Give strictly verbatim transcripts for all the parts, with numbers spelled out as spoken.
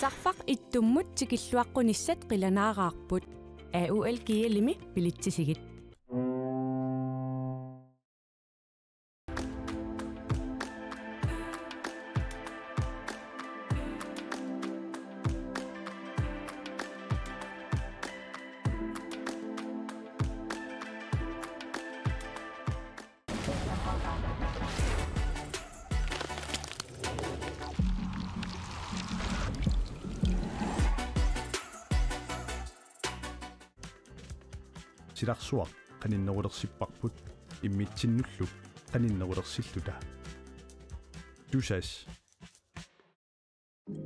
Tarfaq ittummut tikilluaqqunissat qilanaaraarput. A U L G L-imi bilitsisigit. Silarsuaq qaninnerulersipparput immitsinnullu qaninnerulersilluta. Tusass.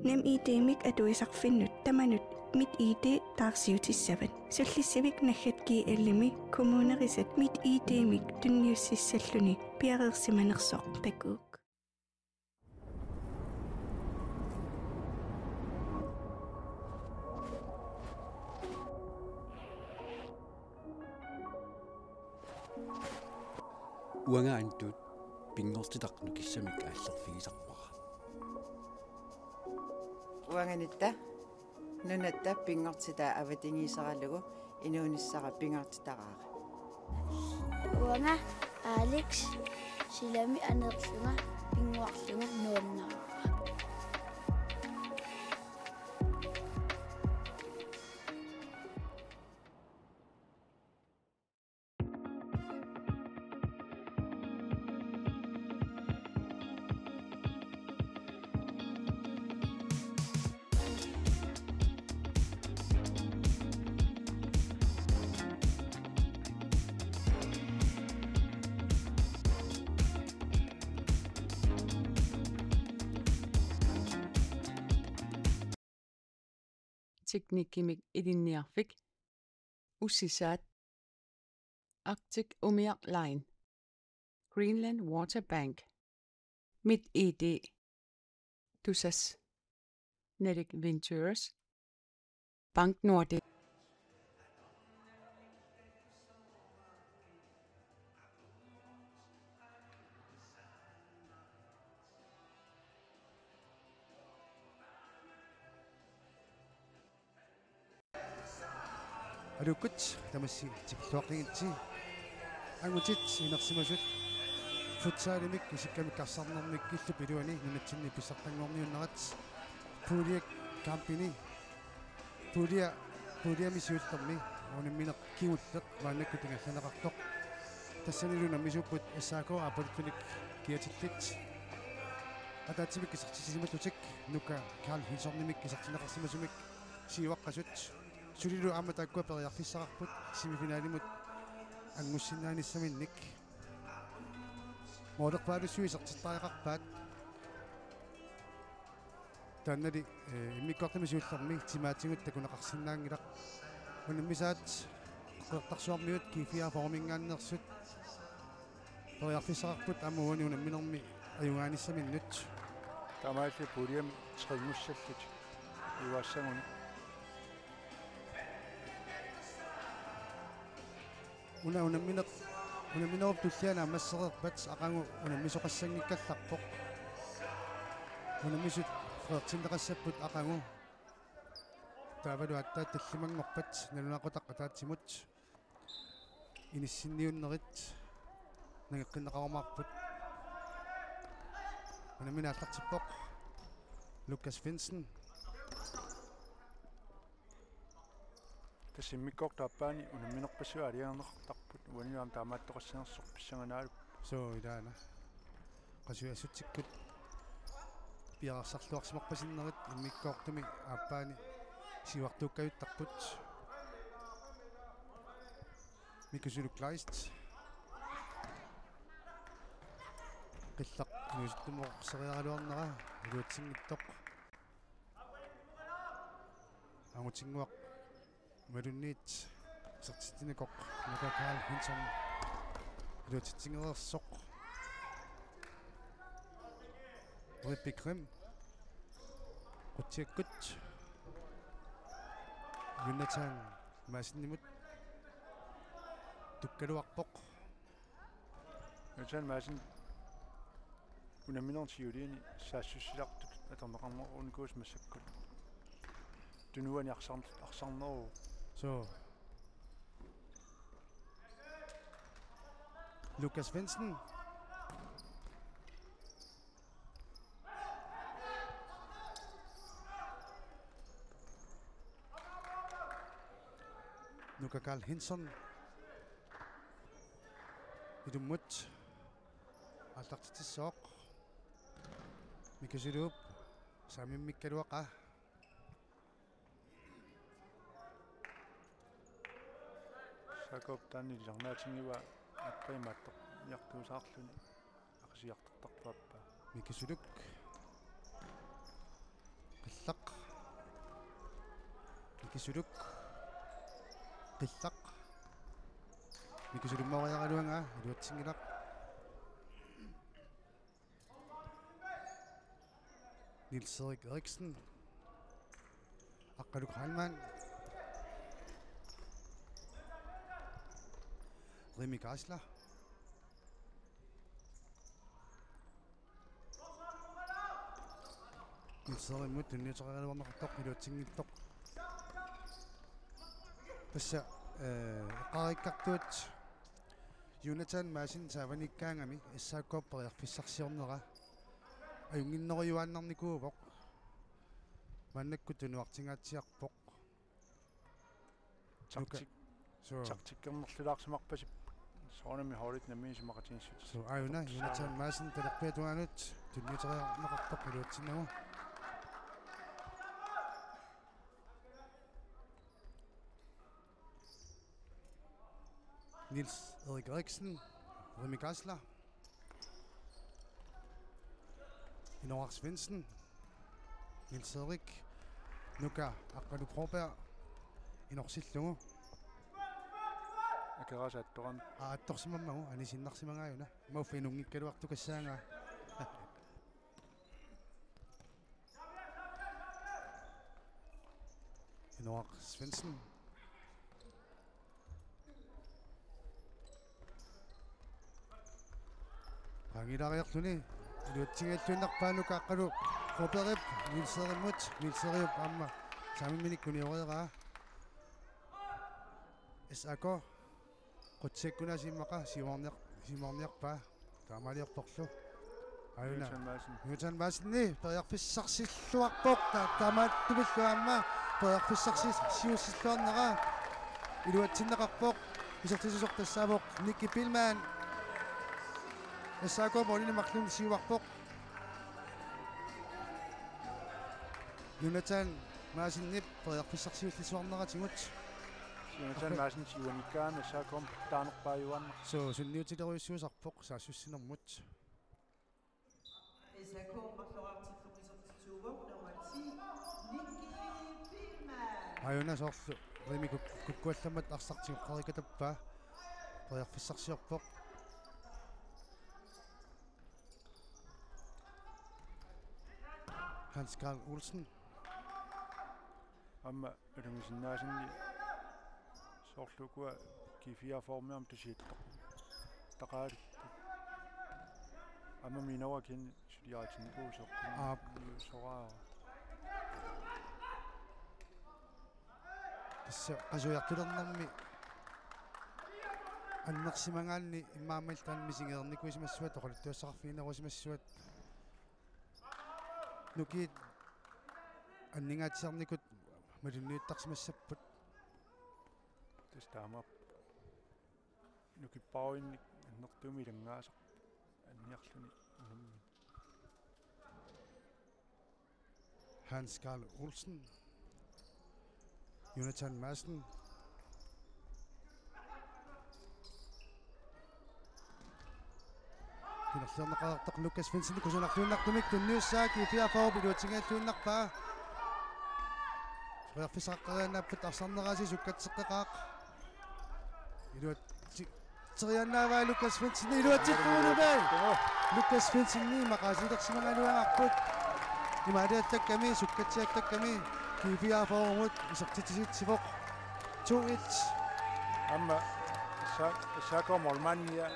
NemID-mik atuisarfinnut tamanut MitID taarsiutissavat. Sullissivik naggat G L-imi kommunerisat MitID-mik tunniussissalluni piareersimanersoq takuuk. Uanga Antut pinngortitaq nukissamik aallerfigisarpara. Uanga Nitta nunatta pinngortitaa avatangiiseralugu inuunissara pingaartitaraara. Uanga Alex silami aneerlunga pinnguarlunga nuannaraara. Teknikkimik ilinniarfik. Ussisaat. Arctic Umiaq Line. Greenland Water Bank. MitID. Tusass. Nordic Ventures. Bank Nordic. Aluukkut tamassi tikilluaqqigitsi. Angutit inersimasut futsalimik isikkamik arsarnermik illup iluani nunatsinni pissartanngorniunnerat puljekampini pulje, puljemi siullermi unammineq kingulleq maannakkut ingerlanneqartoq. Tassanilu unammisuupput S A K aappaluttulli kiatillit. Ataatsimik isertitsisimallutik Nuka Karl Hansenimik isertinneqarsimasumik siuaqqasut. Sulilu aamma taakkua periarfissaqarput semifinalimut angussinnaanissaminnik. Moolerpaalussuit isertittariaqarpaat. Taannali, eh, immikkoortumi siullermi timaatigut takuneqarsinnaanngilaq. Unammisaat Qeqertarsuarmiut G fire-minngaanneersut periarfissaqarput aamma uani unamminermi ajugaanissaminnut. Taamaalillutik puljemi tre-nngussallutik iuaassagunik. Una unammineq, unamminerup tullia naammassereerpat aqagu unammisoqassanngikkallarpoq. Unammisut freertinneqassapput aqagu. Taavalu aatsaat tallimanngorpat nalunaaqutaq ataatsimut inissinniunnerit nangeqqinneqarumaarput. Unammineq aallartippoq. Lukas Finsen. Tassa immikkoortup aappaani unamminerpassuit aalajangerneqartarput, uanilu aamma taamaattoqassanersoq pissanganaalu. Suu, ilaana. Qasujaassutsikkut piareersarluarsimarpasinnerit immikkoortumi aappaani siuartuukkajuttarput. Mikusuluk Kleist. Qillaq inuusuttumoqarseriaraluarnera iluatsinngitsoq. Angutinnguaq imaluunniit isertitsinikoq Nuka Karl Hansen iluatsitsingereersoq. Ulrik Krim. Qutsiakkut. Jonathan Madsenimut. Tukkaluarpoq. Jonathan Madsen unamminermi siuliini saassussilartut atorneqarnikuusoq massakkut. Tunuani arsarn-, arsarneruvoq. Suu. Lukas Svendsen. Nuka Karl Hansen. Ilummut. Aallartitsissaaq. Mika Suluup. Saamimmikkaluaqaa. Jakob taanna ilisarnaatigivaa aqqaneq-marlunniartuusaarluni aqqusiartortarpaa. Mika Suluk. Qillaq. Mika Suluk. Qillaq. Mika Suluk maoriaraluanga iluatsinngilaq. Niels Erik Eriksen. Aqqaluk Heilmann. Remi Geisler. Niels Erik imut tunniuteqaraluarneqartoq iluatsinngitsoq. Tassa, eh, eqqaarikkartuut Jonathan Madsen saavanikkaangami S A K-p periarfissarsiornera ajunnginnerujuaannarnikuuvoq. Maannakkut tunuartingaatsiarpoq. Taktik-, Nuka. Suu. Taktikkernerlulaarsimarpasippoq. Soorunami holdit nammineq isumaqatigiissutissat. Suu, aajuna, Jonathan Madsen talerpiata tungaanut tunniuteriarneqartoq iluatsinnagu. Niels Erik Eriksen, Remi Geisler. Inooraq Svendsen. Niels Erik. Nuka Aqqaluk Broberg. Inorsillugu. Akeraasa attorami. Aa, attorsimammagu, anisiinnarsimagaajuna. Mauffa inunngikkaluartukassaanga. Inooraq Svendsen. Qaangilaariarluni iluatsinngilluinnarpaa Nuka Aqqaluk Brobergip Niels Erik imut, Niels Erik aamma saamimminikkut unioreeraa. S A K. Qutsikkut una immaqa siuarniar-, siuarniarpaa. Taamaaliorporlu. Aajuna. Jonathan Madsen. Jonathan Madsen-i periarfissarsilluarpoq. Ta-, taamaattumillu aamma periarfissarsiuussilluarnera iluatsinneqarpoq. Isertitsisup tassaavoq Nicky Biilmann. S A K-p målini marlunnik siuarpoq. Jonathan Madsenip periarfissarsiullissuarneratigut. Jonathan Madsen siuanikkaangami S A K-p taanerpaajuarneq. Suu, sunniutilerujussuusarpoq saassussinermut. S A K marloriartillunga isertittuuvoq nummer ti, Nicky Biilmann. Aajuna soorlu Remi kuk-, kukkuallammat arsaq tigoqqareerikatappaa. Periarfissarsiorpoq. Hans Karl Olsen. Aamma ilungisinnaasumik soorlu ukua G fireogfyrre-mi aamma tusiattoq. Taqaalipput. Aamma Minowa kisianni suliaritinnikuusoq. Aap. Soraara. Tassa qasujartulernermi annersimagaanni immaqa aamma illit taanna misigereernikuusimassavat, oqaluttuassaqarfiginerusimassavat. Nukiit anningaatsiarnikut malunniuttarsimassapput. Tassa taamaappoq. Nukippaaruinnik annertuumik ilanngaasarpoq anniarluni unammin. Hans Karl Olsen. Jonathan Madsen. Kusanarluinnartoq Lukas Svendsen, kusanarluinnartumik tunniussaaq, G fireogfyrre iluatsinngilluinnarpaa. Periarfissaqaqqeriaannaappat arsarnerasi sukkatseqqeqaaq. Iluatsi-, teriannaavaa Lukas Svendsen, iluatsittuunumai. Lukas Svendsen maqaasilersimagaluarput. Imaaliattakkami, sukkatsiattakkami, G fireogfyrre-mut isertitsisitsivoq. To et. Aamma sa-, S A K målmandia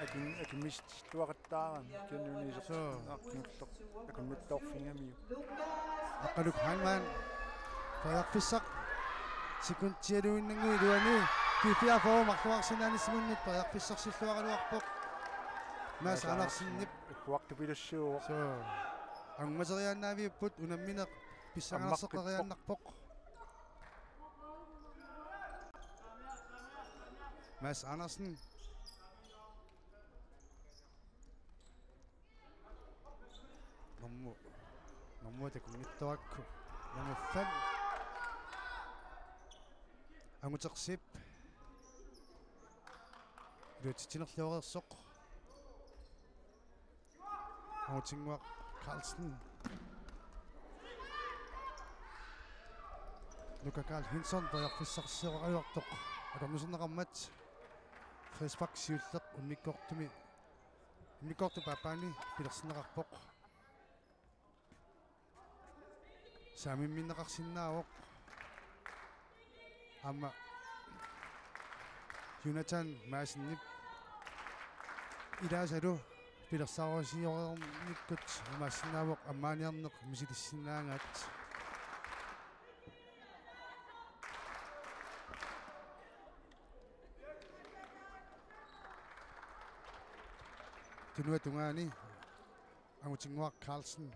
akim-, akimmis- Luaqattaarami, kisianni isertitseqqinngilaq akunnattoorfigigamiuk. Aqqaluk Heilmann, Periarfissaq sekundialuinnannguaq iluani G fire-mi marluarsinnaanissaminut periarfissarsilluaraluarpoq. Mads Andersenip. Uppuartupilussuuvoq. Suu. Angummaseriaannaaviupput, unammineq pissanganarsoqeriaannarpoq. Mads Andersen. Nummer, nummer takunngitsoorukku. Nummer fem. Angutersip. Iluatsitsinerlioreersoq. Angutinnguaq Carlsen. Nuka Karl Henson periarfissarsioraluartoq. Akornuserneqarmat. Frispark siulleq immikkoortumi. Immikkoortup aappaani pilersinneqarpoq. Saamimminneqarsinnaavoq. Aamma Jonathan Madsenip ilaasalu pilersaarusioreernikkut imaassinnaavoq ammaaniarneq misilissinnaagaat. Tunuata tungaani Angutinnguaq Carlsen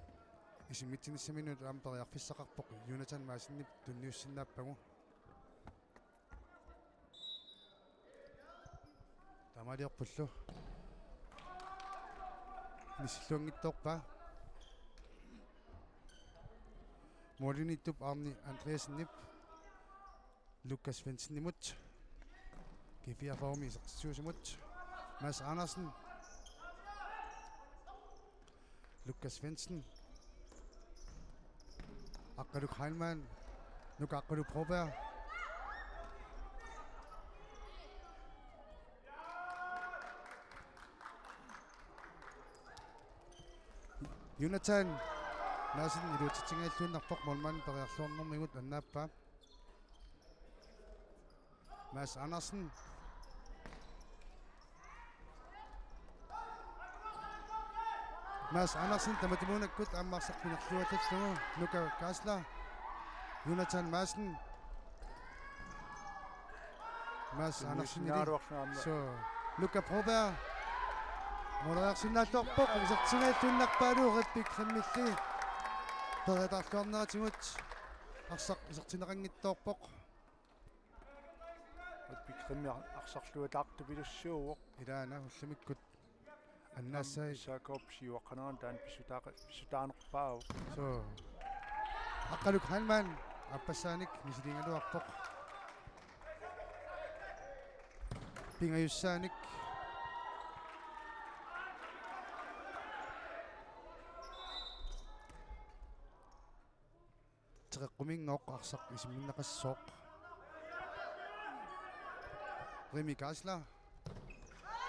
isimmitsinissaminut aamma periarfissaqarpoq Jonathan Madsenip tunniussinnaappagu. Taamaaliorpullu. Inissilluanngitsoorpaa. Målimiittup Arne Andreassenip. Lukas Svendsenimut. G fire-mi isertitsisuusimut. Mads Andersen. Lukas Svendsen. Aqqaluk Heilmann. Nuka Aqqaluk Broberg. Jonathan Madsen iluatsitsingajalluinnarpoq, målmand periarluarnermigut annaappaa. Mads Andersen. Mads Andersen tamatimuunakkut aamma arsaq pinerluallallugu. Nuka Geisler. Jonathan Madsen. Mads Andersen. Suu. Nuka Broberg. Måleriarsinnaalluarpoq, isertitsingajattuinnarpaalu Rebik Krimmilli. Periataarluarneratigut arsaq isertinneqanngitsoorpoq. Rebik Krimmi arsarluataartupilussuuvoq. Ilaana ullumikkut annaassai. Isakop siuaqqanerani taanna pissutaaqa-, pissutaanerpaavoq. Suu. Aqqaluk Heilmann aappassaanik misiligaluarpoq. Pingajussaanik. Teqeqquminngooq arsaq isimminneqassooq. Remi Geisler.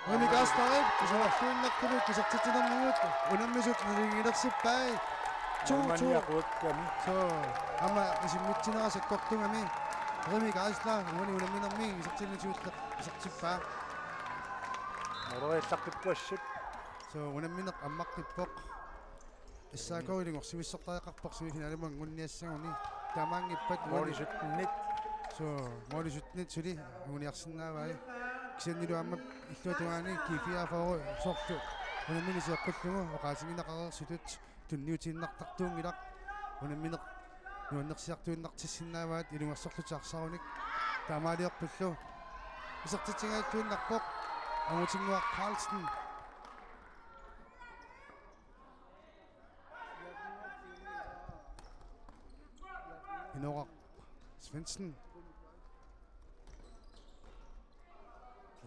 Remi Geisler, isorarluinnartullu isertitsinermigut unammisut nalingilersippai. To to. Målmandiaquakkami. Suu, aamma isimmitsinera sakkortugami. Remi Geisler, uani unamminermi isertitsiniarlugu isertippaa. Måleriallaqqippoq assut. Suu, unammineq ammaqqippoq. S A K ilungersuissortariaqarpoq semifinalimut anguniassaguni. Taamaanngippat uani. Måli syttenit. Suu, måli syttenit suli anguniarsinnaavai. Kisiannilu aamma illuatungaani G fire-mi soorlu unammineq sioqqullugu oqaasiinnaqareersutut tunniutiinnartartuunngilaq. Unammineq nuannersiartuinnartissinnaavaat ilungersorlutik arsarunik. Taamaaliorpullu. Isertitsingajattuinnarpoq. Angutinnguaq Carlsen. Inooraq Svendsen.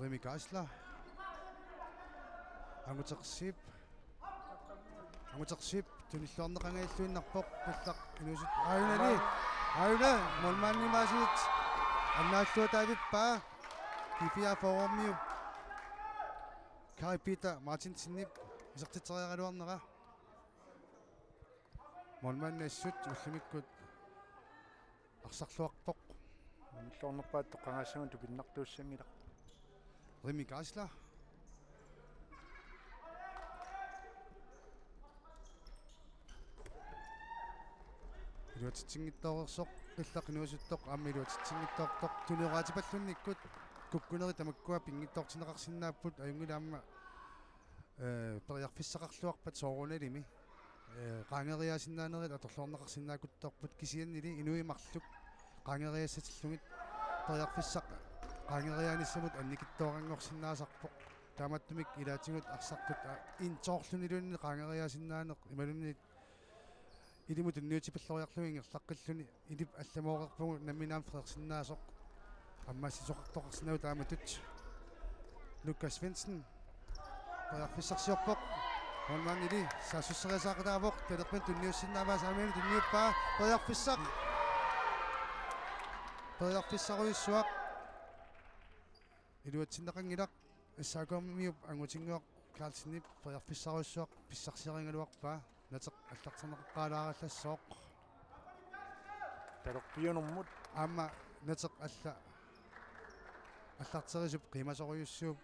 Remi Geisler. Angutersip. Angutersip tunilluarneqangajalluinnarpoq, pillaq inuusut. Aajuna. Aajuna, målmandimut aasiit. Annaalluataavippaa. G fire-mi forwardiup Kai Peter Martinsenip isertitseriaraluarnera. Målmandi assut ullumikkut arsarluarpoq. Unilluarnerpaat toqqagaassagut tupinnartuussanngilaq. Remi Geisler. Iluatsitsinngitsoorersoq. Qillaqqinnuusuttoq aamma iluatsitsinngitsoortoq tunoraatipallunnikkut kukkunerit tamakkua pinngitsoortinneqarsinnaapput, ajunngilaq aamma, eh, periarfissaqarluarpat soorunalimi, eh, qaangeriaasinnaanerit atorluarneqarsinnaakutsoorput, kisiannili inuit marluk qaangeriaassatillugit periarfissaq qaangeriaanissamut annikitsuaranngorsinnaasarpoq. Taamaattumik ilaatigut arsartut, a, intoorluniluunniit qaangeriaasinnaaneq imaluunniit ilimut tunniutipalloriarlugu ingerlaqqilluni ilip allamooreerpugut nammineq aamma freersinnaasoq. Ammaassisoqartoqarsinnaavoq taamatut. Lukas Svendsen. Periarfissarsiorpoq. Målmandili saassusseriasaaqataavoq. Talerpianut tunniussinnaavaa, saamianut tunniuppaa. Periarfissaq. Periarfissarujussuaq. Iluatsinneqanngilaq. S A K-miup Angutinnguaq Carlsenip periarfissarujussuaq pissarsiarigaluarpaa, Nateq allarterneqaqqaalaarallassooq. Talerpiunermut. Aamma Nateq alla-, allarterisup qiimasorujussuup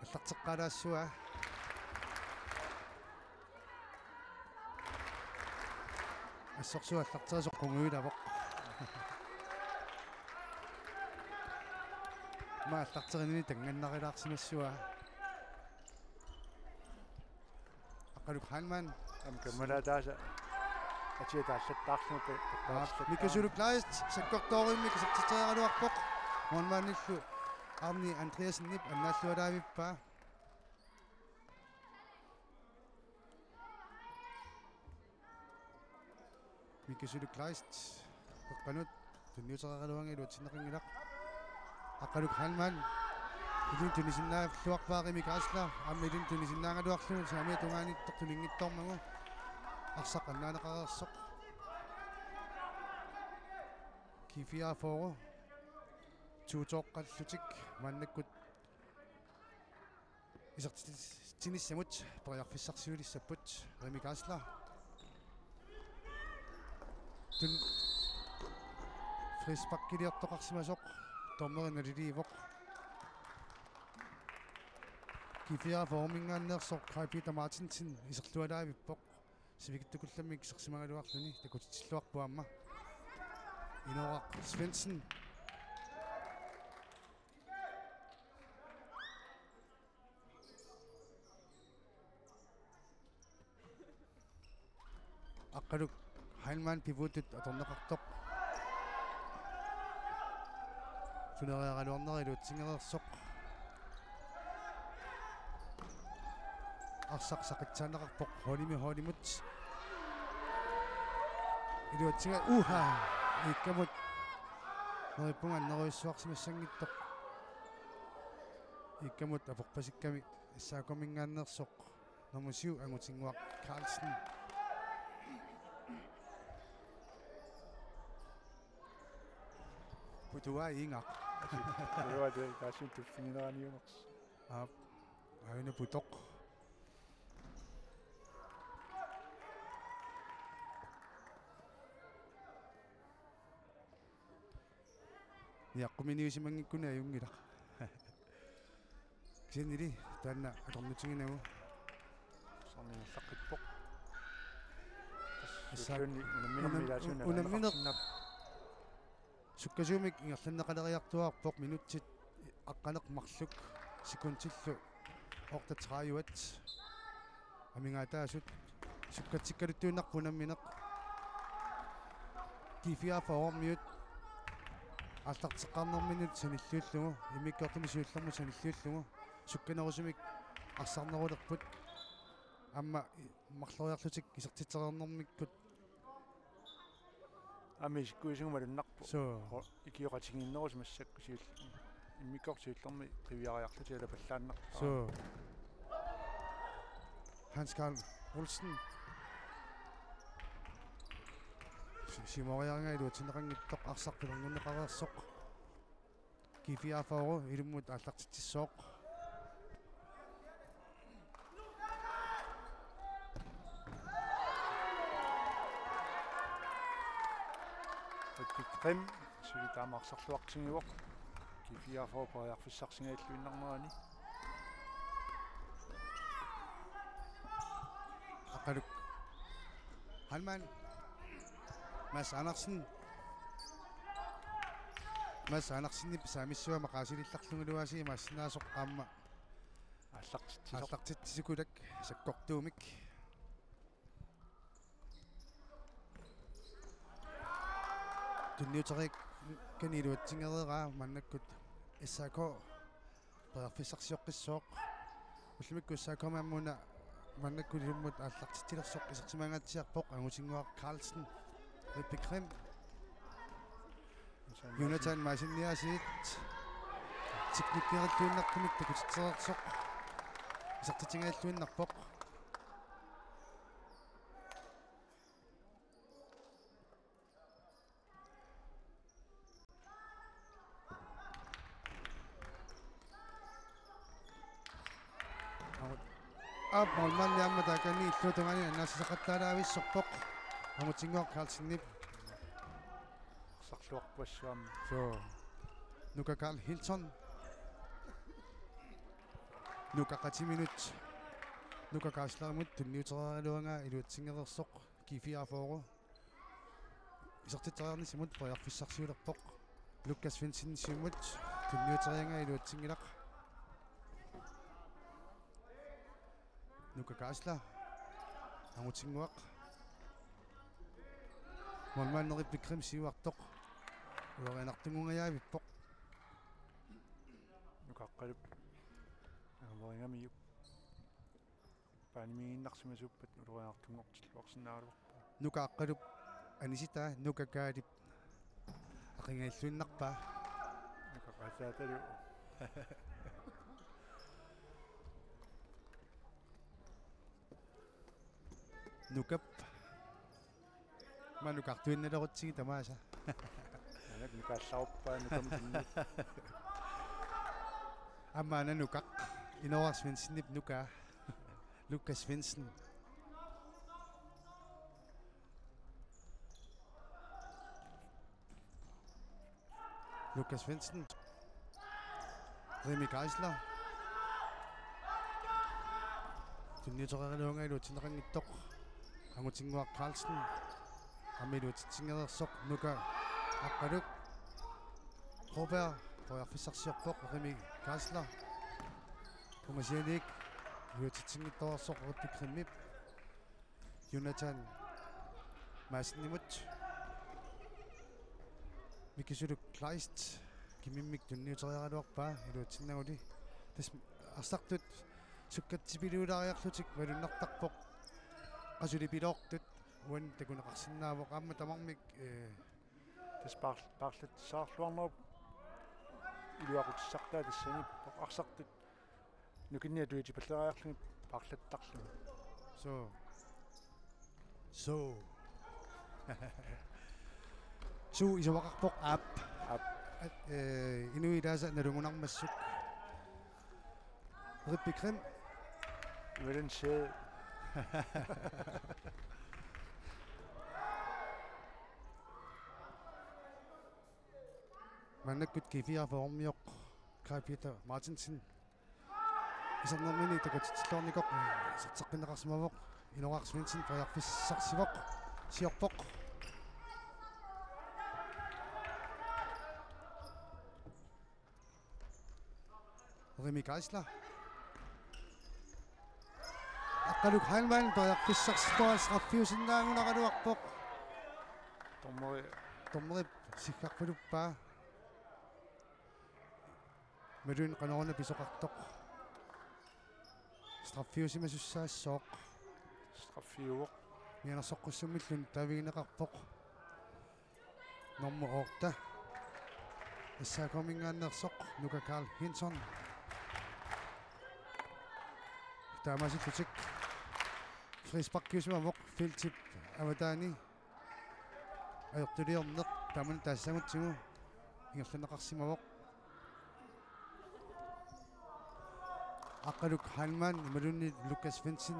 allarteqqaalaassavaa. Assorsuaq allarterisoq qungujulavoq. Aamma allarterinini tanngannarilaarsimassavaa. Aqqaluk Heilmann. Aamma kammalaataasa atia taallattaarlugu pe-, Aap, peqqaarsillattaarlugu. Mikasuluk Kleist sakkortoorimmik isertitseriaraluarpoq. Målmandillu Arni Andreassenip annaallualaavippaa. Mikasuluk Kleist peqqanut tunniuteriaraluanngilaq, iluatsinneqanngilaq. Aqqaluk Heilmann. Ilinnut tunisinnaalluarpaa Remi Geisler, aamma ilinnut tunisinnaagaluarlugu saamiata tungaanut tuninngitsoormagu. Arsaq annaaneqareersoq. G fireogfyrre. Tuutooqqallutik maannakkut isertitsinissamut periarfissarsiulissapput. Remi Geisler. Tun-, frisparkiliortoqarsimasoq dommeri naliliivoq. G fireogfyrre-minngaanneersoq Kai Peter Martinsen iserlualaavippoq. Sivikitsukullammik isersimagaluarluni takutitsilluarpoq aamma. Inooraq Svendsen. Aqqaluk Heilmann pivotip atorneqartoq. Tuneriaraluarnera iluatsingereersoq. Arsaq saqitsaanneqarpoq Holimi Holimut. Iluatsinga-, uha! Iikkamut. Neriuppunga annerujussuarsimassanngitsoq. Iikkamut aporpasikkami S A K-minngaanneersoq. Nummer syv, Angutinnguaq Carlsen. Putua ingaq. Putua tui taassuma tuffigineraniuners. Aap. Aina putoq. Niaqquminiusimanngikkuni ajunngilaq. Kisiannili taanna atornutiginagu. Sorniallaqqippoq. Tassa suulluunniit unamminermi, unam-, ilaatigut unammineq nalunaqarsinnaapput. Sukkasuumik ingerlanneqaleriartuaarpoq, minutsit aqqaneq-marluk, sekundillu otteogtredive. Amigaataasut sukkatsikkaluttuinnarpoq unammineq. G fireogfyrre-miut aallarteqqaarnerminnut sanilliullugu, immikkoortumi siullermut sanilliullugu, sukkanerusumik arsarnerulerput. Aamma i-, marloriarlutik isertitsereernermikkut. Aamma isikkuisigut malunnarpoq. Suu. Ho-, ikioqatigiinnerusut massakkut siul-, immikkoortumi siullermi qiviariarlutik alapallaannarput. Suu. Hans Karl Olsen. Si-, simoriariga iluatsinneqanngitsoq, arsaq pilerngorneqareersoq. G fireogfyrre ilummut aallartitsissooq. Patrick Grimm, suli taama arsarluartigivoq. G fireogfyrre periarfissarsingajalluinnarnerani. Aqqaluk Heilmann. Mads Andersen. Mads Andersenip saamissua maqaasilillarlugu iluasi imaassinnaavoq aamma Aallartitsisoq. Aallartitsisukulak sakkortuumik. Tunniuteriikkani iluatsingereeraa maannakkut S A K periarfissarsioqqissooq. Ullumikkut S A K-mi aamma una maannakkut ilummut aallartitsilersoq isersimaangaatsiarpoq Angutinnguaq Carlsen, Ribbikrim. Jonathan Madsen Niaasiit teknikkerilluinnartumik takutitsereersoq isertitsingajalluinnarpoq. Aap, målmandi aamma taakani illuatungaani annaassaqattaalaavissorpoq. Angutinnguaq Carlsenip. Arsarluarpassuam. So. Nuka Carl Hilton. Nuka qatiminut. Nuka Geislerimut tunniuteriaraluaraa iluatsingereersoq G fireogfyrre. Isertitseriarnissamut periarfissarsiulerpoq. Lukas Svendsen siumut tunniuteriaraa iluatsinngilaq. Nuka Geisler. Angutinnguaq. Målmandi Ribbikrim siuartoq. Ulorianartunngungajavippoq. Nuka Aqqalup. Angaverigamik. Paanimiiginnarsimasuuppat ulorianartunngortilluarsinnaagaluarpaa. Nuka Aqqalup anisitaa Nuka Kaalip aqingajalluinnarpaa. Nuka Qaataatalu. Nukap. Maanna nukartuinnalerutsigit tamaasa. Anak nukaallaruppaa nukamut. Aamma aana Nukaq. Inooraq Svendsenip nukaa. Lukas Svendsen. Lukas Svendsen. Remi Geisler. Tunniuteriaraluaraa iluatsinneqanngitsoq. Angutinnguaq Carlsen. Aamma iluatsitsingereersoq Nuka Aqqaluk. Robert, periarfissarsiorpoq Remi Geisler. Ungasianiit iluatsitsinngitsoorsoq Ribbikrimip. Jonathan Madsenimut. Mikisuluk Kleist kimimmik tunniuteriaraluarpaa iluatsinnaguli. Tassa arsartut sukkatsipiliulaariarlutik malunnartarpoq. Qasuli piloortut uani takuneqarsinnaavoq aamma tamarmik, eh, tassa paarl-, paarlatissaarluarnerup iluaqutissartaa tassani arsartut nukinniat tuitipalleriarlugit paarlattarlugit. So. So. Suu isumaqarpoq aap. Aap. At, eh, inuit ilaasa nalugunarmassuk. Ribbikrim. Valencia. Maannakkut G fireogfyrre-mioq Kai Peter Martinsen. Isernermini takutitsilluarnikoq iserteqqinneqarsimavoq. Inooraq Svendsen periarfissarsivoq. Siorpoq. Remi Geisler. Aqqaluk Heilmann periarfissarsivoq, straffiusinnaagunaraluarpoq. Dommeri. Dommerip siggarpiluppaa. Imaluunniit qanoruna pisoqartoq. Straffiusimasussaassaaq. Straffiuvoq. Mianersoqqussummillu taavigineqarpoq. Nummer otte. S A K-minngaanneersoq Nuka Carl Hinson. Taamaasillutik. Frisparkiusimavoq feltip avataani. Ajortuliorneq taamani taassagutsigu ingerlanneqarsimavoq. Aqqaluk Heilmann imaluunniit Lukas Svendsen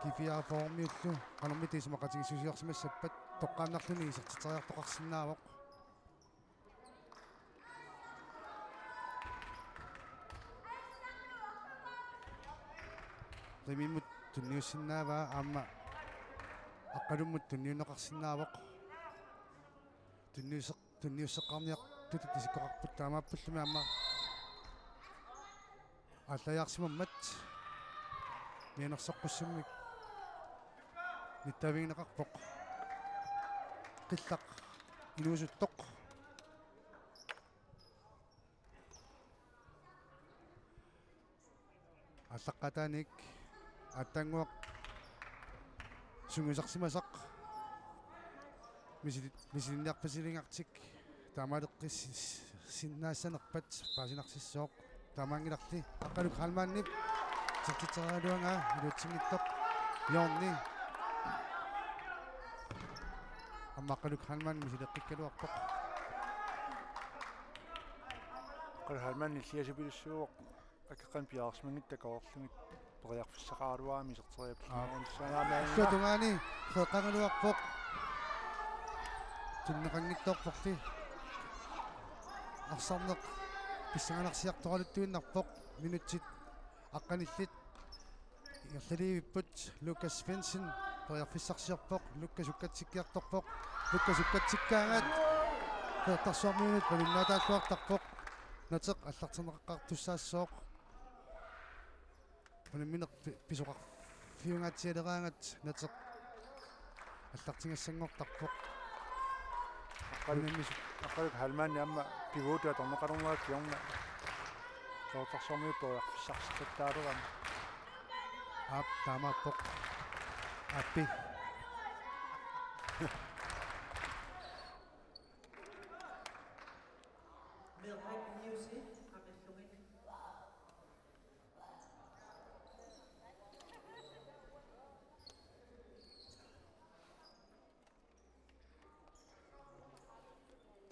G fireogfyrre-miullu qanormita isumaqatigiissusiorsimassappat toqqaannarluni isertitseriartoqarsinnaavoq. Rimimut tunniussinnaavaa aamma Aqqalummut tunniunneqarsinnaavoq. tunniusseq-, tunniusseqqaarniartutut isikkoqarput, taamaappullumi aamma aallajaarsimammat mianersoqqussummik nittaavigineqarpoq. Qillaq inuusuttoq. Aallaqqaataaniit aatsaannguaq sungiusarsimasaq misili-, misilinniarfissaliinnartik taamaaleqqis-, sinnaassanerpat paasinarsissooq. Taamaanngilarli Aqqaluk Heilmannip isertitseriaraluaraa iluatsinngitsoq hjørne. Aamma Aqqaluk Heilmann misileqqikkaluarpoq. Aqqaluk Heilmann illiasupilissooq. Akeqqanik piareersimanngitsoq takorloorlugit periarfissaqaraluarami iserteriarput. Aa. Illuatungaani qeqqangaluarpoq. Tunneqanngitsoorporli. Arsarneq pissanganarsiartoraluttuinnarpoq. Minutsit aqqanillit ingerlaliivipput. Lukas Svendsen periarfissarsiorpoq. Lukas ukkatsikkiartorpoq. Lukas ukkatsikkaangat Qeqertarsuarmiunit malunnaataalluartarpoq. Nateq aallarterneqartussaassooq. Unammineq pi-, pisoqarfiungaatsialeraangat Nateq aallartigassanngortarpoq. Aqqaluk, unammisu-, Aqqaluk Heilmann aamma pivotit atorneqalernerat kingorna Qeqertarsuarmiut periarfissarsiattaalerami. Aap, taamaappoq. Aappi.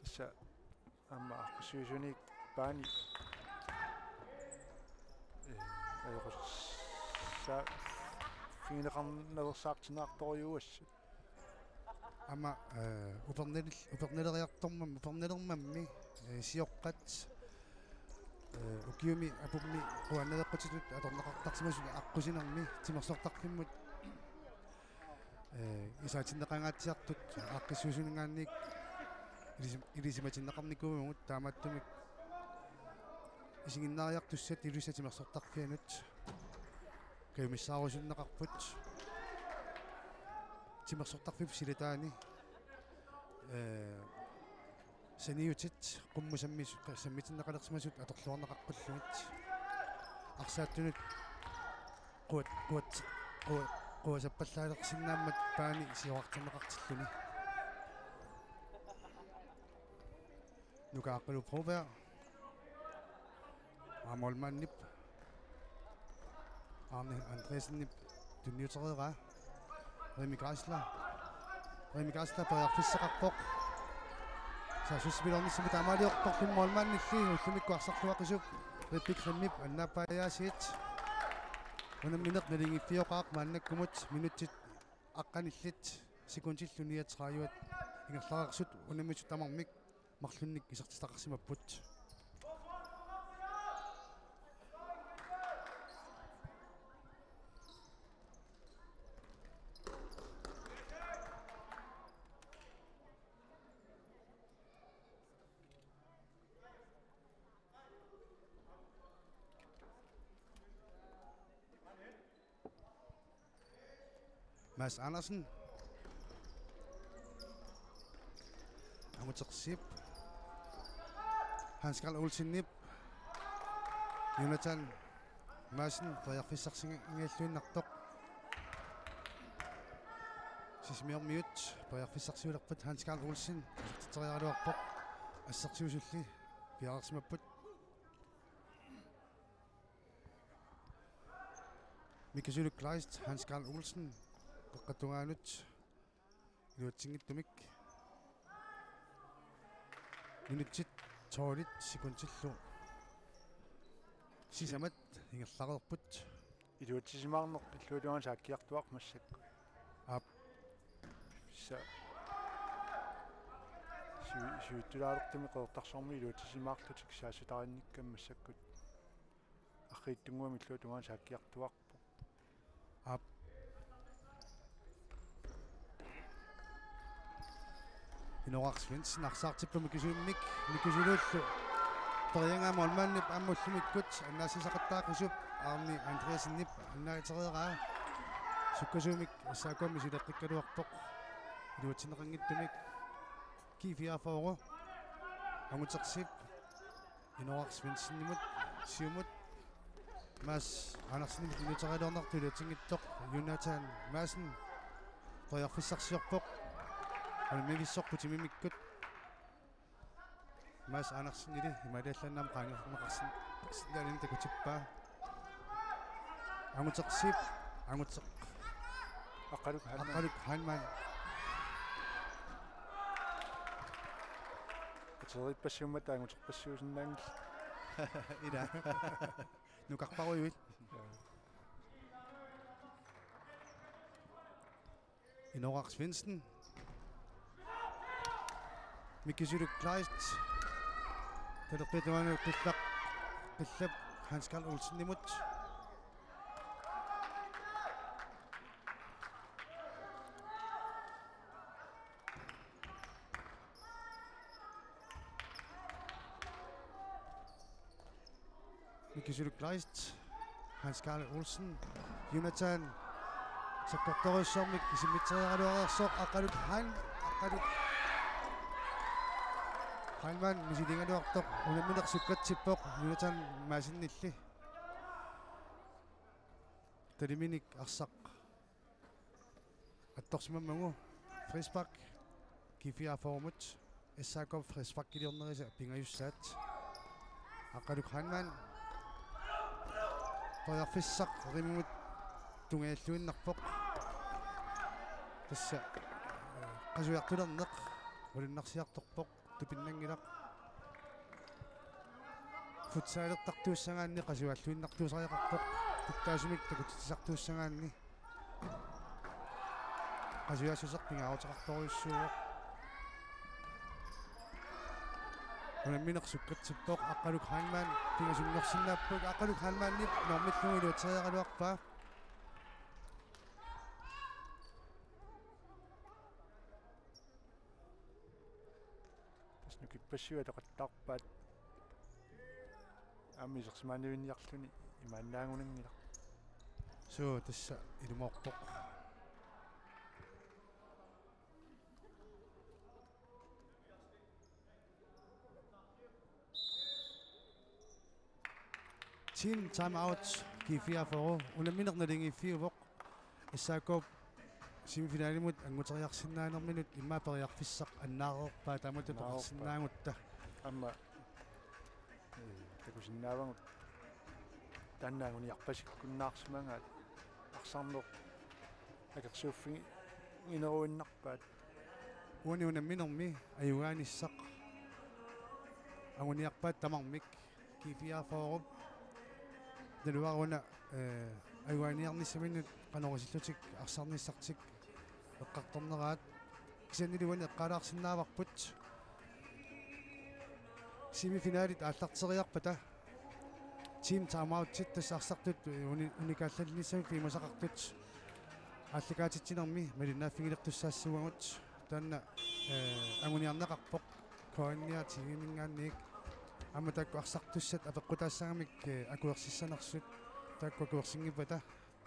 Tassa aamma aaqqissuisunik paani, eh, ajoqusersaa-, figineqarnaveersaartinnaartorujuuassat. Aamma, eh, upernil-, upernileriartormam-, upernilermammi, eh, sioqqat, eh, ukiumi apummi quannaveqqutitut atorneqartarsimasut aqqusinermi timersortarfimmut, eh, isaatinneqangaatsiartut aaqqissuisuninngaanniit ilisim-, ilisimatinneqarnikuuvugut, taamaattumik isiginnaariartussat Ilulissat timersortarfianut kajumissaarusunneqarput. Timersortarfiup silataani, eh, saniutit qummut sammis-, sammitinneqalersimasut atorluarneqaqqullugit. Arsaattunut quat-, quat-, qua-, quasappallaalersinnaammat paani sioqqartinneqartilluni. Nuka Aqqalu Broberg. Aa, målmandip Arne Andreasenip tunniutereeraa. Remi Geisler. Remi Geisler periarfissaqarpoq. Saassussipilornissami taamaaliortarluni målmandilli ullumikkut arsarluaqisup Rippi Klemip annaappaajaasiit. Unammineq naligiiffioqaaq maannakkumut minutsit aqqanillit sekundillu niogtredive ingerlareersut unammisut tamarmik marlunnik isertitaqarsimapput. Mads Andersen. Angutersiip. Hans Karl Olsenip. Jonathan Madsen periarfissarsinngilluinnartoq. Sisimiormiut periarfissarsiulerput Hans Karl Olsen isertitseriaraluarpoq. Assersuisulli piareersimapput. Mikasuluk Kleist, Hans Karl Olsen, qeqqata tungaanut iluatsinngitsumik. Minutsit tolvit sekundillu sisamat ingerlareerput. Iluatsisimaarneq illuatungaanut saakkiartuaarpoq massakkut. Aap. Tassa sivi-, sivitsulaartumik Qeqertarsuarmi iluatsisimaarlutik saassuteqarnikkami massakkut. Arriitsunnguamik illuatungaanut saakkiartuaarpoq. Aap. Inooraq Svendsen arsaartippoq Mikisuummik, Mikisuullu periaraa målmandip aamma ullumikkut annaassisaqattaaqqusup Arne Andreassenip annaatereeraa. Sukkasuumik S A K-mi sileqqikkaluarpoq iluatsinneqanngitsumik. G fireogfyrre. Angutersip Inooraq Svendsenimut, siumut Mads Andersenimut iluatseriaraluarnertut iluatsinngitsoq Jonathan Madsen periarfissarsiorpoq. Unammivissorput timimikkut. Mads Andersenili imaaliallaannaq qaangerneqarsin-, -sinnaanini takutippaa. Angutersip, Anguteq. Aqqaluk Heilmann. Aqqaluk Heilmann. Ateriippassiummata anguterpassuusinnaanngillat. Ila. Nukarparujuit. Inooraq Svendsen. Mikisuuluk Kleist. Talerpiata tungaanut qillaq. Qillap Hans Karl Olsenimut. Mikisuuluk Kleist, Hans Karl Olsen, Jonathan sakkortoorujussuarmik isimmitseriaraluareersoq. Aqqaluk Hein, Aqqaluk Heilmann misiligaluartoq, unammineq sukkatsippoq Jonathan Madsenilli. Taliminik arsaq attorsimammagu frispark G fireogfyrremut. S A K frisparkiliornerisa pingajussaat. Aqqaluk Heilmann periarfissaq rimimut tungajalluinnarpoq. Tassa, eh, qasujartulerneq malunnarsiartorpoq. Tupinnanngilaq. Futsalertartuussagaanni qasujalluinnartuusariaqarpoq. Puttaasumik takutitsisartuussagaanni qasujaassuseq pingaaruteqartorujussuuvoq. Unammineq sukkatsippoq. Aqqaluk Heilmann pingasunngorsinnaapput. Aqqaluk Heilmannip normillugu iluatseriaraluarpaa. Tassa nukippassui atoqattaarpaat. Aamma isersimaanivinniarluni imaannaagunanngilaq. Suu, tassa ilumoorpoq. Team timeout G fireogfyrre. Unammineq naligiiffiuvoq. S A K semifinalimut anguteriarsinnaanerminut immaqa periarfissaq annaareerpaa taamatut. Annaareerpaa. Peqarsinnaagutta. Aamma, eh, takusinnaavagut taanna anguniarpasikkunnaarsimagaat arsarneq akersuuffigineruinnarpaat. Uani unamminermi ajugaanissaq anguniarpaat tamarmik. G fireogfyrre. Naluara una, eh, ajugaaniarnissaminnut qanoq isillutik arsarnissartik eqqartorneraat. Kisiannili uani eqqaalaarsisinnaavarput. Semifinalit aallarteriarpata team timeoutit tassa arsartut uni-, unikaallallissamik piumasaqartut aallakaatitsinermi malinnaaffigilertussaassavagut. Taanna, eh, anguniarneqarpoq K N R T V-minngaanniit. Aamma taakku arsartussat apeqqutaassagamik, eh, akuersissanersut taakku akuersinngippata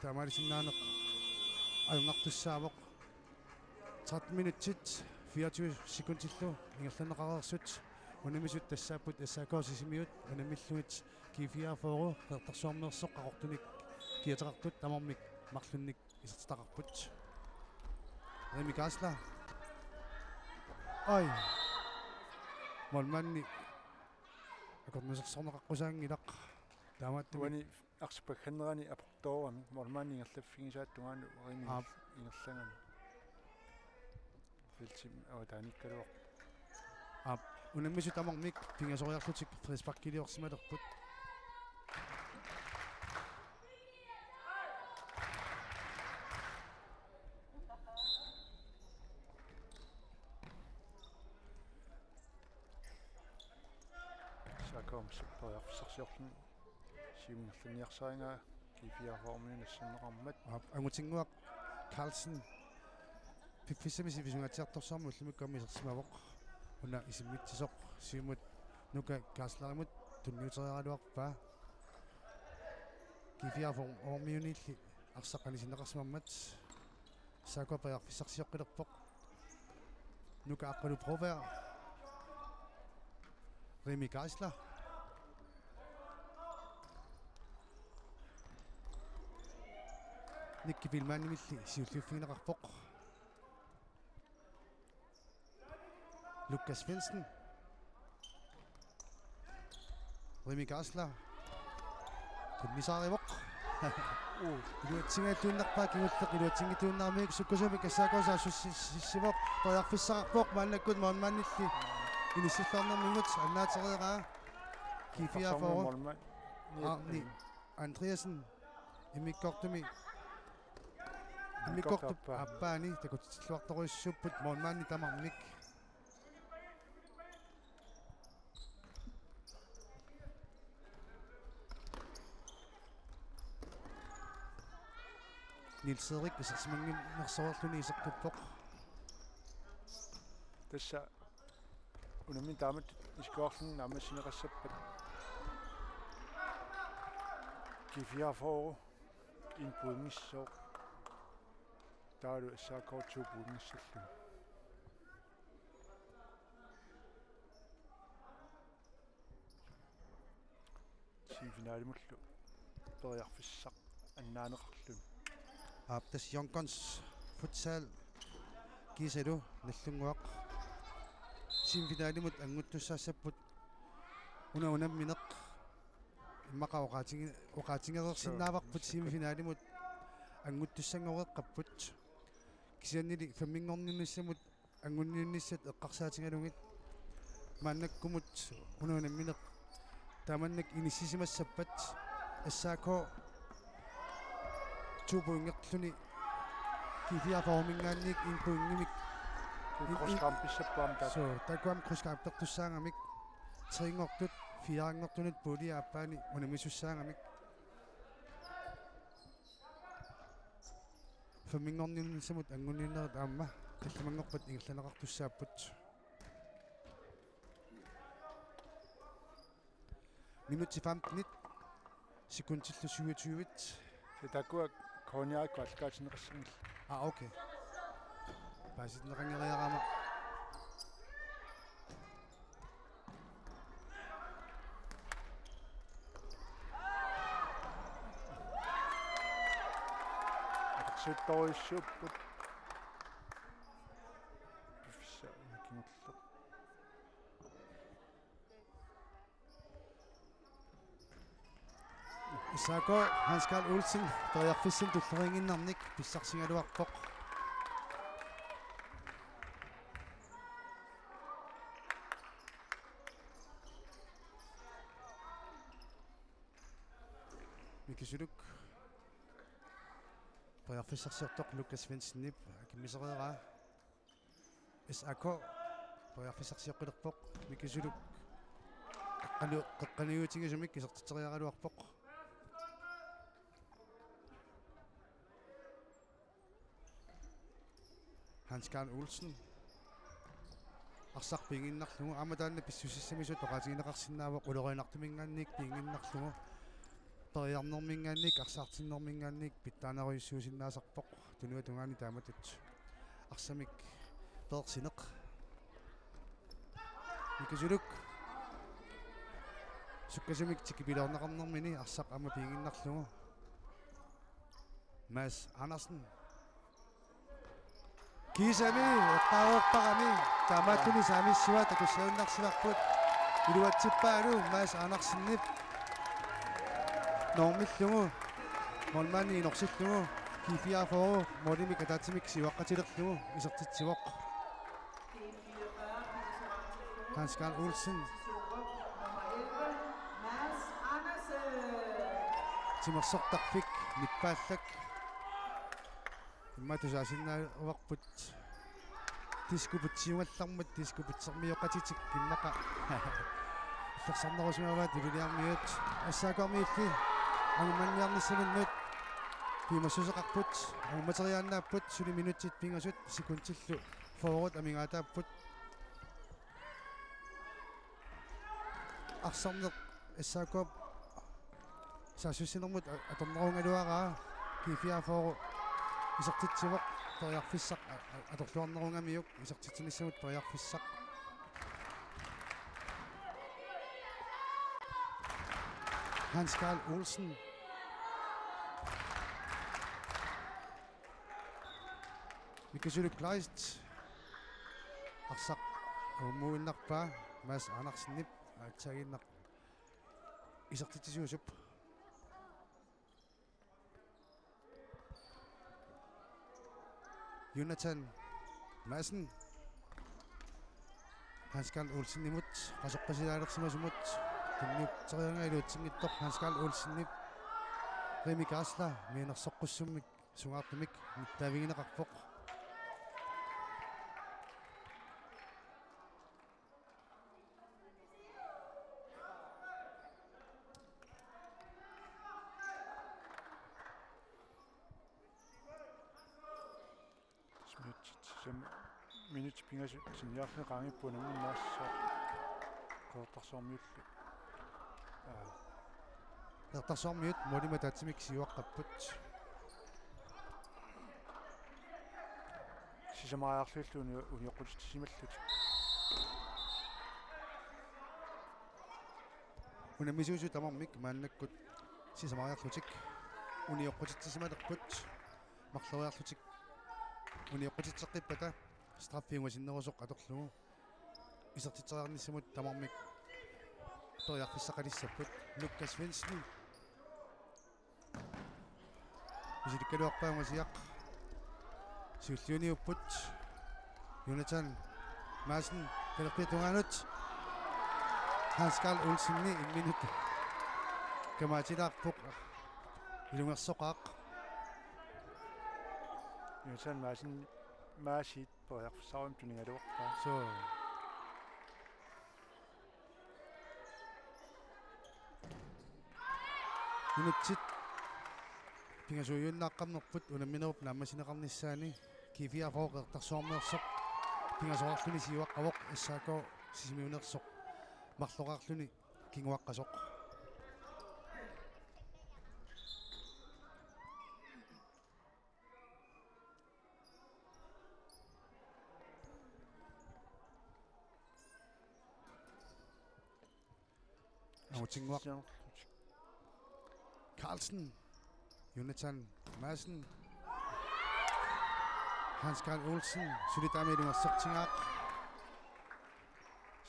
taamaalisinnaaneq ajornartussaavoq. Tretten minutsit fireogtyve sekundillu ingerlanneqareersut. Unammisut tassaapput S A K Sisimiut unammillugit G fireogfyrre Qeqertarsuarmeersoq Qaqortunik kiateqartut tamarmik marlunnik isertitaqarput. Remi Geisler. Oj. Målmandi akornusersorneqaqqusaanngilaq. Taamaattumik. Uani arsaq paggannerani aportoorami målmandi ingerlaffigisaata tungaanut Remi. Aap. Ingerlagami. Feltimi avataaniikkaluarpoq. Aap, unammisut tamarmik pingasoriarlutik frisparkiliorsimalerput. S A K-mi periarfissarsiorluni siumut ingerlanniarsarigaa G fireogfyrre-minut nassanneqarmat. Aap, Angutinnguaq Carlsen piffissami sivisungaatsiartorsuarmi ullumikkut aamma isersimavoq. Una isimmitsisoq siumut Nuka Geislerimut tunniuteriaraluarpaa. G fireogfyrre-miunilli arsaq anisinneqarsimammat S A K periarfissarsioqqilerpoq. Nuka Aqqalu Broberg. Remi Geisler. Nikki Biilmannimilli siulliuffigineqarpoq. Lukas Svendsen. Remi Geisler. Tunnisaarivoq. Uu, iluatsinngitsuunnerpaa kingulleq, iluatsinngitsuunnermik sukkasuumik S A K saassussissivoq, periarfissaqarpoq maannakkut målmandilli inissilluarnermigut annaatereeraa. G fireogfyrre. Målmand. Arne Andreasen immikkoortumi, immikkoortup aappaani takutitsilluartorujussuupput målmandi tamarmik. Niels Erik isersimannginnersoorluni iseqqippoq. Tassa unammineq taamatut isikkoqarluni naammassineqassappat G fireogfyrre en pointissaaq. Taavalu S A K to pointissalluni. Semifinalimullu periarfissaq annaaneqarluni. Aap, tassa Young Guns Futsal kiisalu Nagdlunguaq semifinalimut annguttussaassapput. Una unammineq immaqa oqaatigi-, oqaatigereersinnaavarput semifinalimut annguttussanngoreeqqapput. Kisiannili femminngornissamut angunniunnissat eqqarsaatigalugit maannakkumut una unammineq taamannak inissisimassappat S A K to pointerluni G fireogfyrre-minngaanniit en pointimik. Krydskampissappat aamma taakku. Suu, taakku aamma krydskamppertussaagamik trinngortut firenngortunut puljip aappaani unammisussaagamik. Femminngornissamut angunniunnerit aamma tallimanngorpat ingerlanneqartussaapput. Minutsit femten, sekundillu syvogtyve. Tassa taakkua K N R-ikkut aallakaatinneqassanngillat. Ah, okay. Paasitinneqanngeriarama. Atorsiuttorujussuupput. Piffissaq kingulleq. S A K, Hans Karl Olsen, periarfissanik tulleriinnarnik pissarsigaluarpoq. Miki Suluk. Periarfissarsiortoq Lukas Svendsenip akimmisereeraa. S A K periarfissarsioqqilerpoq, Miki Suluk qeqqani-, qeqqaniutigisumik isertitseriaraluarpoq. Hans Karl Olsen. Arsaq piiginnarlugu, aamma taanna pissusissamisut oqaatigineqarsinnaavoq ulorianartuminngaanniit piiginnarlugu. Periarnerminngaanniit, arsaartinnerminngaanniit pitsaanerujussuusinnaasarpoq. Tunuata tungaani taamatut arsamik peersineq. Miki Suluk. Sukkasumik tikipiloorneqarnermini arsaq aamma piiginnarlugu. Mads Andersen. Kiisami, eqqaareerparami, taamaattuni saamissua takussagunarsivarput, iluatsippaalu Mads Andersenip normillugu, målmandi inorsillugu, G fireogfyrre målimik ataatsimik siuaqqatilerlugu isertitsivoq. Hans Karl Olsen. Timersortarfik nippaallak. Immaqa tusaasinnaavarput. Diskoput siugallarmat, diskoput sermioqatitik immaqa. Illersarnerusimavaat Ilulissarmiut. S A K-miilli angummanniarnissaminnut. Piumassuseqarput, ammateriaannaapput, suli minutsit pingasut, sekundillu fyrre amigaataapput. Arsarneq S A K-p saassussinermut a-, atornerugaluaraa, G fireogfyrre isertitsivoq, periarfissaq a-, a-, atorluarnerugamiuk, isertitsinissamut periarfissaq. Hans Karl Olsen. Mikkel Kleist. Arsaq ammuinnarpaa Mads Andersenip aatsaaginnaq isertitsisuusup. Jonathan Madsen. Hans Karl Olsenimut, qasoqqasilaalersimasumut, tunniuteriaraa iluatsinngitsoq Hans Karl Olsenip, Remi Geisler, mianersoqqussummik, sungaartumik, nittaavigineqarpoq. Minutsit, sisam-, minutsit pingasut sinniarlugit qaangiupput unammineq Narsaq. Qeqertarsuarmiullu. Aa. Qeqertarsuarmiut målimik ataatsimik siuaqqapput. Sisamariarlugillu uni-, unioqqutitsimallutik. Unammisuusut tamarmik maannakkut sisamariarlutik unioqqutitsisimalerput. Marloriarlutik unioqqutitseqqippata straffi ungasinnerusoq atorlugu isertitseriarnissamut tamarmik periarfissaqalissapput. Lukas Svendsen. Misilikkaluarpaa ungasiaq. Siulliuniupput. Jonathan Madsen, kalerpiata tungaanut. Hans Karl Olsenip imminut kamaatilaarpoq. Ilungersoqaaq. Jonathan Madsen, Maasiit periarfissarujussuarmik tunigaluarpaa. Suu. Minutsit pingasuujunnaaqqammerput unamminerup naammassineqarnissaani. G fireogfyrre Qeqertarsuarmeersoq pingasoraarluni siuaqqavoq, S A K Sisimiuneersoq marloriarluni kinguaqqasoq. Angutinnguaq Carlsen, Jonathan Madsen, Hans Karl Olsen, suli taama ilungersortigaaq.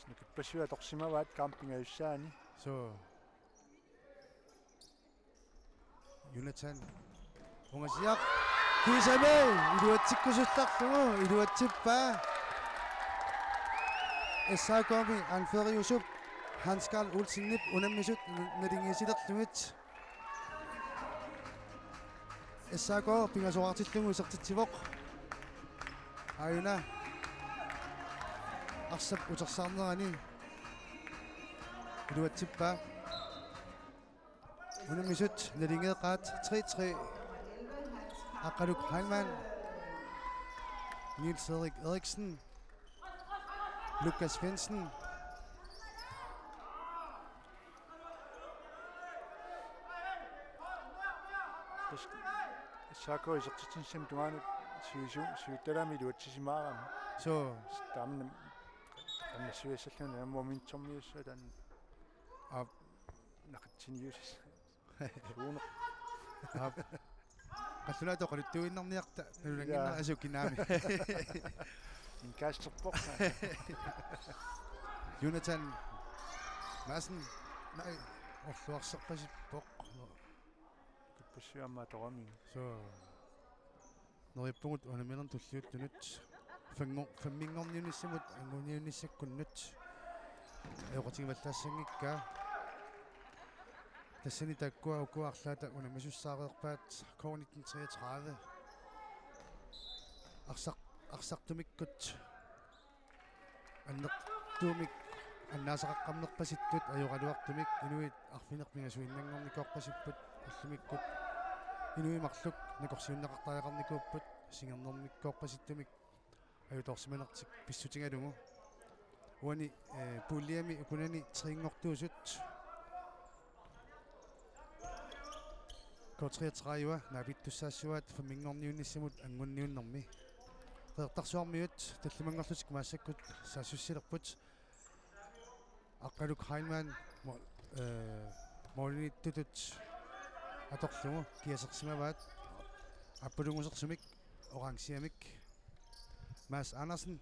Snukippassuit atorsimavaat kampingajussaani. Suu. Jonathan. Ungasiaq. Kiisami iluatsikkusullarlugu iluatsippaa. S A K-mi anføreriusup Hans Karl Olsenip unammisut naligiissilerlugit. S A K pingasoraartillugu isertitsivoq. Aajuna arsap utersaarnerani iluatsippaa. Unammisut naligeeqaat tre tre. Aqqaluk Heilmann, Niels Erik Eriksen, Lukas Svendsen. Tassa S A K isertitsinissami tungaanut sivisu-, sivittalaami iluatsisimaarami. Suu. Taamani qannassuiassalluni momentumiussuaq taanna. Aap. Naqitsiniussaaq. Suuneq. Aap. Qallunaatut oqaluttuinnarniarta, nalunannginnera. Jaa. Asukinaami. Indkasterpoq. Jonathan Madsen. Nej, orluarserpasippoq. Kippassuamma toramik. Suu. Neriuppugut unamminermi tulliuttunut. Femngo-, femminngorniunnissamut anguniunnissakkunnut ajoqatigivallaassanngikkaa. Tassani taakkua ukua arlaata unammisussaareerpaat K nitten treogtredive. Arsaq-, arsartumikkut annertuumik annaasaqaqqammerpasittut ajoraluartumik inuit arfineq-pingasuinnanngornikuuppasipput ullumikkut Inuit marluk nakorsiunneqartariaqarnikuupput singernermikkoorpasittumik ajutoorsimanertik pissutigalugu. Uani, eh, puljemi ukunani trinngortuusut K treogtredive naapittussaassavaat femminngorniunnissamut angunniunnermi. Qeqertarsuarmiut tallimanngorlutik massakkut saassussilerput. Aqqaluk Heilmann mo-, eh, moolinittutut atorlugu kiasersimavaat appalungusersumik orangiamik. Mads Andersen.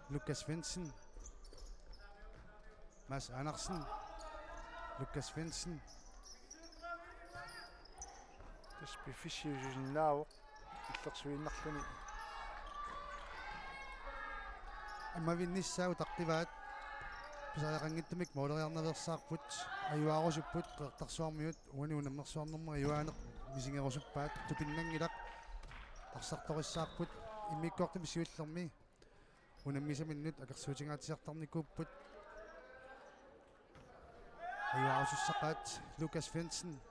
Lukas Svendsen. Mads Andersen. Lukas Svendsen. Tassa piffissaq ilusisinnaavoq illersuinnarluni. Ammavinnissaa utaqqivaat. Pisariaqanngitsumik mooleriarnaveersaarput, ajuaarusupput Qeqertarsuarmiut, uani unammersuarnermut ajuaaneq misigerusuppaat, tupinnanngilaq. Arsartorissaarput immikkoortumi siullermi unammisaminnut akersuutigaatsiartarnikuupput. Ajuaarusussaqaat. Lukas Svendsen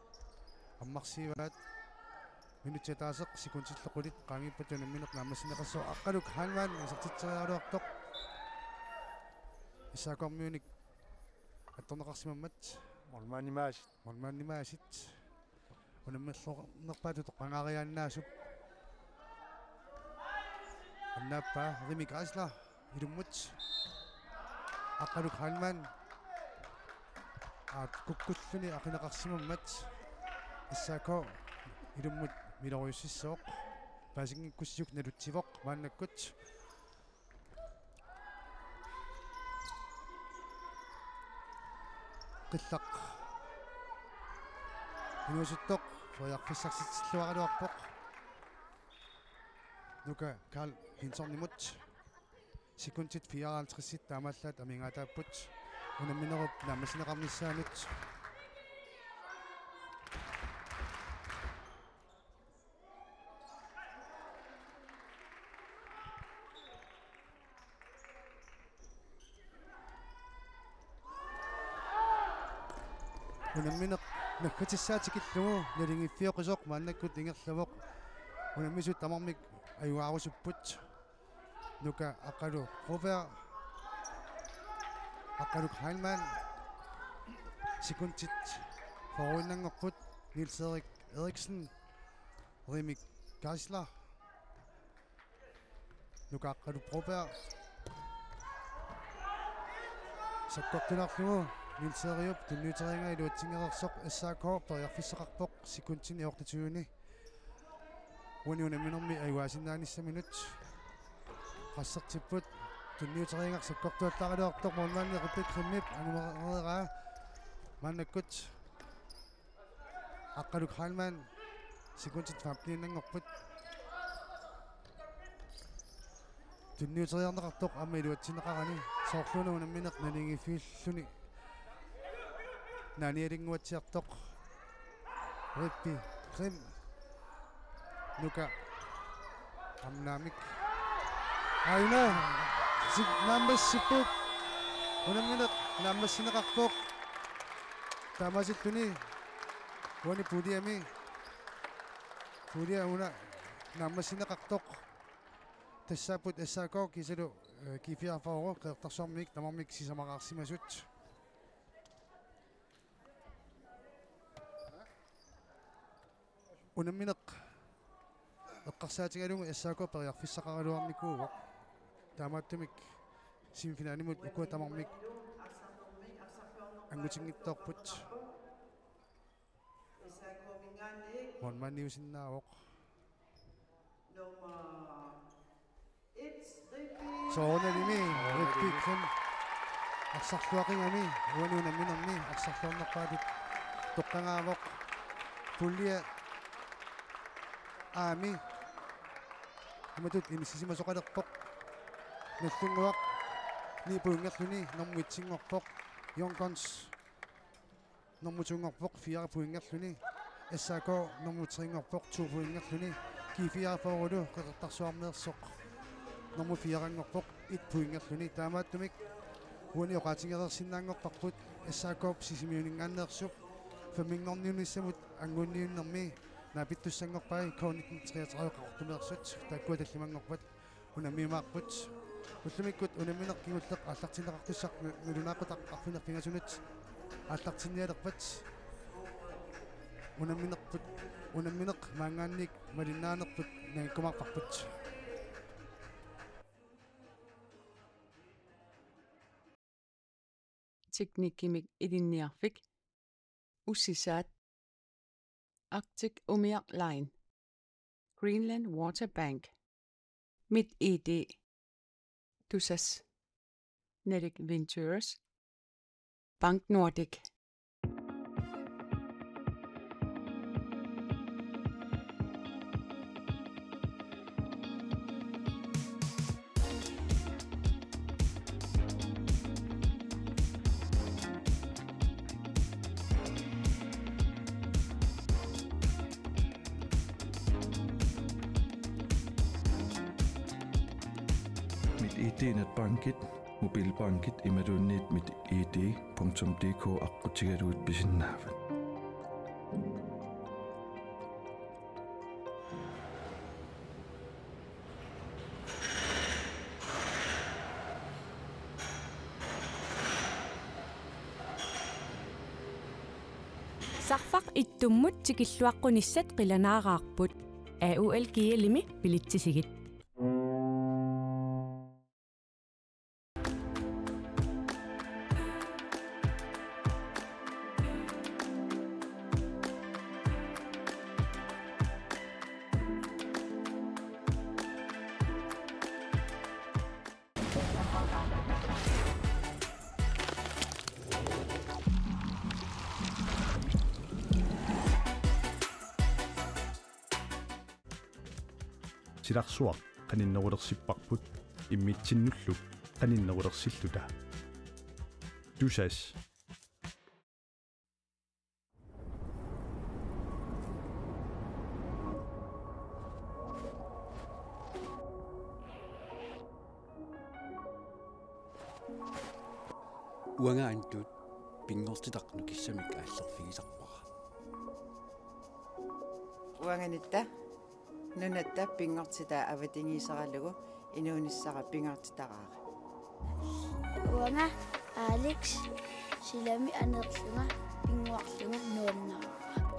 ammarsiivaat. Minutsit ataaseq sekuntillu qulit qaangiuppata unammineq naammassineqassaaq. Aqqaluk Heilmann isertitseriaraluartoq. S A K-miunik attorneqarsimammat. Målmandimaasit. Målmandimaasit. Unammerluarnerpaatut toqqagaariaannaasup. Annaappaa Rimi Geisler ilummut. Aqqaluk Heilmann. Aat kukkulluni aqineqarsimammat S A K ilummut miloriussissooq. Paasinngikkussiuk nalutsivoq maannakkut. Qillaq inuusuttoq periarfissarsitilluaraluarpoq. Nuka Karl Hintonimut. Sekundit fireoghalvtreds taamaallaat amigaataapput. Unamminerup naammassineqarnissaanut. Unammineq naggatissaa tikillugu naligiiffioqisoq maannakkut ingerlavoq. Unammisut tamarmik ajuaarusupput. Nuka Aqqaluk Broberg. Aqqaluk Heilmann. Sekundit fyrreinnanngorput. Niels Erik Eriksen. Rimi Geisler. Nuka Aqqaluk Broberg. Sakkortulaarlugu Niels Eriup tunniuteriaraa iluatsinngitsoq S A K periarfissaqarpoq sekuntinik otteogtyveni. Uani unamminermi ajuaasinnaanissaminut. Qassertipput tunniuteriaraa sakkortuallaaraluartoq målmandi Rebekk Krimip angumereeraa maannakkut. Aqqaluk Heilmann sekundit femteninnanngorput. Tunniuteriarneqartoq aamma iluatsinneqarani soorluuna unammineq naligiiffilluni naanialinnguatsiartoq. Rippi Krim. Nuka. Amnaamik. Aina. Sik naammassipput. Unammineq naammassineqarpoq. Taamaasilluni. Uani puljemi. Pulje una naammassineqartoq. Tassaapput S A K kiisalu, eh, G fireogfyrre Qeqertarsuarmiit tamarmik sisamaraarsimasut. Unammineq eqqarsaatigalugu S A K periarfissaqaraluarnikuuvoq. Taamaattumik semifinalimut ukua tamarmik angutinngitsoorput. Målmandiusinnaavoq. Soorunalimi Rippi Krim arsarluaqigami uani unamminermi arsarluarnerpaatut toqqagaavoq. Pulje A-mi imatut inissisimasoqalerpoq. Nallunnguaq ni pointerluni nummer et-inngorpoq. Young Guns nummer to-nngorpoq fire pointerluni. S A K nummer tre-nngorpoq to pointerluni. G fireogfyrre-lu Qeqertarsuarmeersoq nummer fire-nngorpoq et pointerluni. Taamaattumik uani oqaatigereersinnaanngorparput S A K-p Sisimiuninngaanneersup Femminngorniunnissamut angunniunnermi naapittussanngorpai K nitten treogtredive Qaqortumeersut, taakkua tallimanngorpat unammiumaarput. Ullumikkut unammineq kingulleq aallartinneqartussaq mi-, nalunaaqutaq arfineq-pingasunut aallartinnialerpat unamminerput, unammineq maanngaanniit malinnaanerput nangikkumaarparput. Teknikkimik ilinniarfik ussisaat, Arctic Umiaq Line, Greenland Water Bank, MitID, Tusass, Nalik Ventures, BankNordik. MitID netbankit, mobilbankit imaluunniit mitid punktum dk aqqutigalugit pisinnaavat. Sarfaq ittummut tikilluaqqunissat qilanaaraarput. A U L G L-imi bilitsisigit. Silarsuaq qaninnerulersipparput immitsinnullu qaninnerulersilluta. Tusass. Uanga Antut pinngortitaq nukissamik aallerfigisarpara. Uanga Nitta nunatta pinngortitaa avatangiiseralugu inuunissara pingaartitaraara. Uanga Alex silami aneerlunga pinnguarlunga nuannaraara.